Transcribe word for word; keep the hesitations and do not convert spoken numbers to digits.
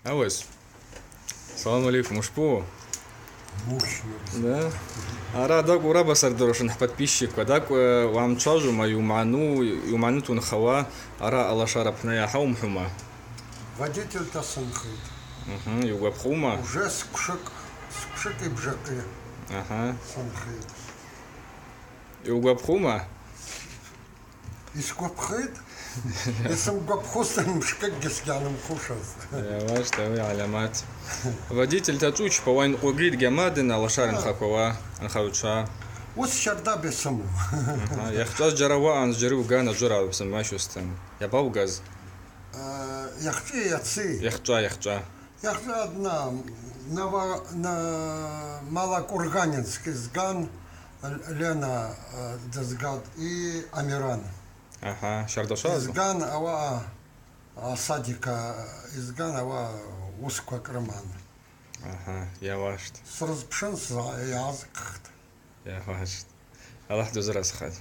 Ауыс. Салам алейкум, ушпу? Мощно. Да? Ара дакӏву рабасардырушын хӏподписчикква, дакӏву, э, уамчважвума, йуману, йуману тунхауа, ара Алашара апны йгьаумхӏвума? Водительта сынхитӏ. Мгм, йугвапхума? Уже сквшыкӏ, сквшыкӏи бжакъи. Аха. Сынхитӏ. Йугвапхума? Йсгвапхитӏ. Йсымгвапхузтын мшкӏыкӏгьи сгьанымхушыз. Йауаштӏ ауи гӏальамат. Водительта чӏучпа уайнкъвугитӏ гьамадын Алашара нхаквауа, нхагӏвчва. Уыс щарда бесыму. Аха, йахчӏваз джьара уаъан, зджьара уган, аджвара бсымбащузтын. Йабаугаз? Э, йахчӏви йаци? Йахчӏва, йахчӏва. Йахчӏва на, Ново-, на Малокурганинск йызган, Лена, э, дызгатӏ, и Амиран. Аха, щардашвазма? Йызган ауаъа, а, садика йызган ауаъа уысква кӏрыман. Аха, йауаштӏ. Срызпшын, сза-, йгӏазгхтӏ. Йауаштӏ. Аллахӏ дузыразхатӏ.